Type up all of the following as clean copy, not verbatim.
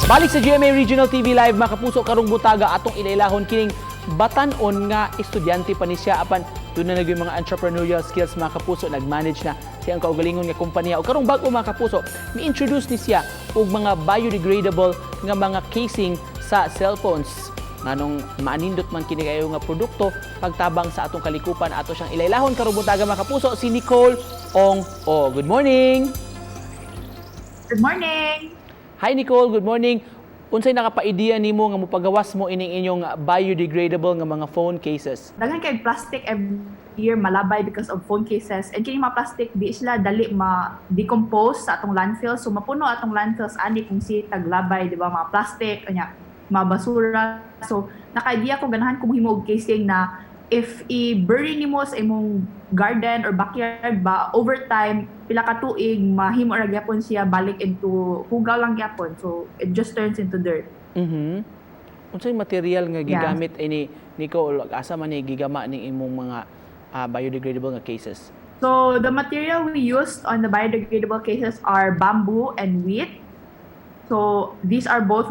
Balik sa GMA Regional TV Live, mga kapuso, karong buntaga atong ilailahon kining batan-on nga estudyante pa ni siya apan duna na gyud mga entrepreneurial skills, mga kapuso. Nag-manage na siyang kaugalingon nga kompanya o karong bag-o, mga kapuso, mi-introduce ni siya og mga biodegradable nga mga casing sa cellphones. Nganong maanindot man kini kayo nga produkto pagtabang sa atong kalikupan, ato siyang ilailahon karong buntaga, mga kapuso, si Nicole Ong O. Good morning. Good morning! Hi Nicole, good morning. Unsay nakapaideya nimo nga mopagawas mo ining inyong biodegradable nga mga phone cases? Daghan kay plastic every year malabay because of phone cases. And kini mga plastic, di sila dali ma-decompose sa atong landfill. So mapuno atong landfills ani kung sige tag labay, di ba, mga plastic, anya, mga basura. So naka-idea ko, ganahan ko mohimo og casing na if i-bury nimo sa imong garden or backyard ba, over time, pila ka tuig, mahimo ra gyapon siya balik into hugaw lang gyapon. So it just turns into dirt. Unsay material nga gigamit ini, Nicole? Asa man ni gigama ning imong mga biodegradable nga cases? So the material we used on the biodegradable cases are bamboo and wheat. So these are both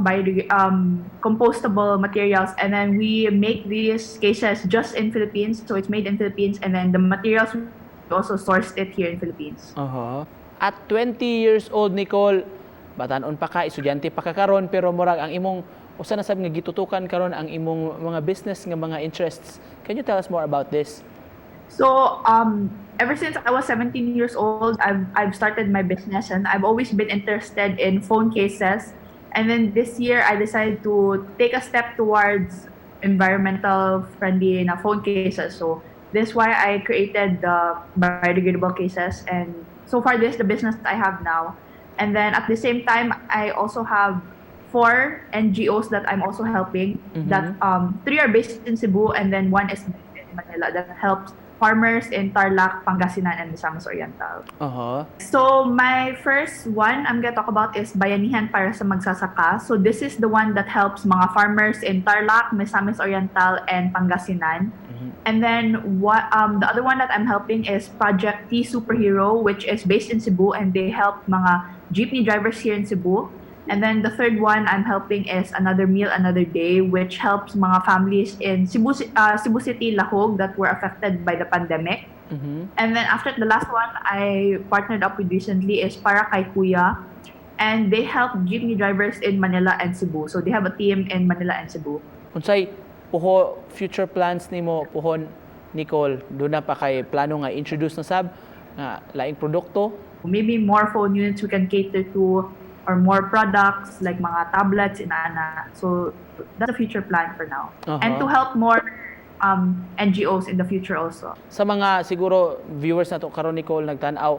compostable materials, and then we make these cases just in Philippines. So it's made in Philippines, and then the materials, we also sourced it here in Philippines. At 20 years old, Nicole, batan-on pa ka, estudyante pa ka karon, pero murag ang imong usa na sab nga gitutukan karon ang imong mga business nga mga interests. Can you tell us more about this? So ever since I was 17 years old, I've started my business and I've always been interested in phone cases. And then this year, I decided to take a step towards environmental friendly na phone cases. So this is why I created the biodegradable cases. And so far, this is the business I have now. And then at the same time, I also have four NGOs that I'm also helping. That three are based in Cebu and then one is in Manila that helps farmers in Tarlac, Pangasinan, and Misamis Oriental. So my first one I'm gonna talk about is Bayanihan para sa Magsasaka. So this is the one that helps mga farmers in Tarlac, Misamis Oriental, and Pangasinan. And then what the other one that I'm helping is Project T Superhero, which is based in Cebu, and they help mga jeepney drivers here in Cebu. And then the third one I'm helping is Another Meal Another Day, which helps mga families in Cebu City, Lahug that were affected by the pandemic. And then after, the last one I partnered up with recently is Para Kay Kuya. And they help jeepney drivers in Manila and Cebu. So they have a team in Manila and Cebu. Unsay puho future plans nimo puhon, Nicole? Duna pa kay plano nga introduce na sab nga laing produkto? Maybe more phone units we can cater to or more products like mga tablets inana. So that's a future plan for now. And to help more NGOs in the future also. Sa mga siguro viewers nato karon, Nicole, nagtan-aw,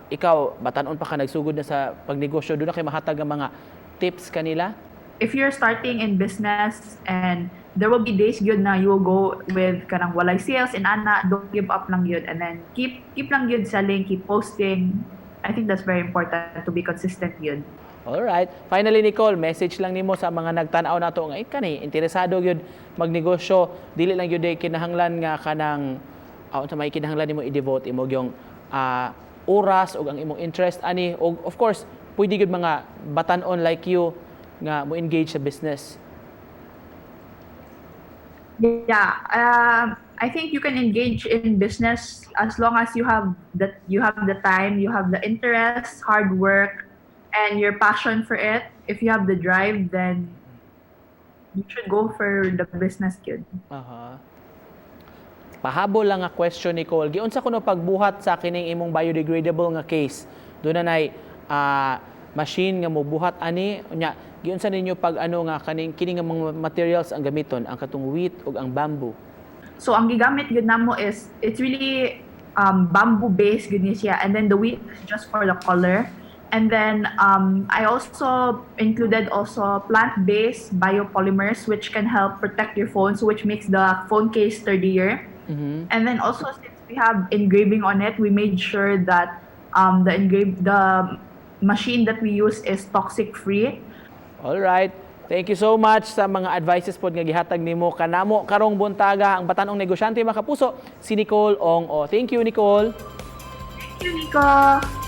ikaw batan-on pa ka, nagsugod na sa pagnegosyo, duna kay mahatag ang mga tips kanila? If you're starting in business and there will be days gyud na you will go with kanang walay sales and ana, don't give up lang gyud and then keep lang gyud selling, keep posting. I think that's very important to be consistent gyud. Alright. Finally, Nicole, message lang nimo sa mga nagtan-aw nato nga kani interesado gyud magnegosyo, dili lang gyud kinahanglan nga kanang unsa may kinahanglan nimo i-devote imo yung oras ug ang imong interest ani, ug of course pwede gyud mga batan-on like you nga mo engage sa business. Yeah, I think you can engage in business as long as you have the time, you have the interest, hard work, and your passion for it. If you have the drive, then you should go for the business gyud. Aha. Pahabol lang nga question, Nicole. Giunsa kuno pagbuhat sa kining imong biodegradable nga case? Duna nay machine nga mobuhat ani? Unya giunsa ninyo pag ano nga kaning kini nga mga materials ang gamiton, ang katong wheat ug ang bamboo? So ang gigamit gyud namo is it's really bamboo based gyud ni siya, and then the wheat is just for the color. And then I also included also plant-based biopolymers, which can help protect your phone, so which makes the phone case sturdier. And then also, since we have engraving on it, we made sure that the machine that we use is toxic free. All right. Thank you so much sa mga advices pod nga gihatag nimo kanamo karong buntaga. Ang batan-ong negosyante, mga kapuso, si Nicole Ong O. Thank you, Nicole. Thank you, Nico.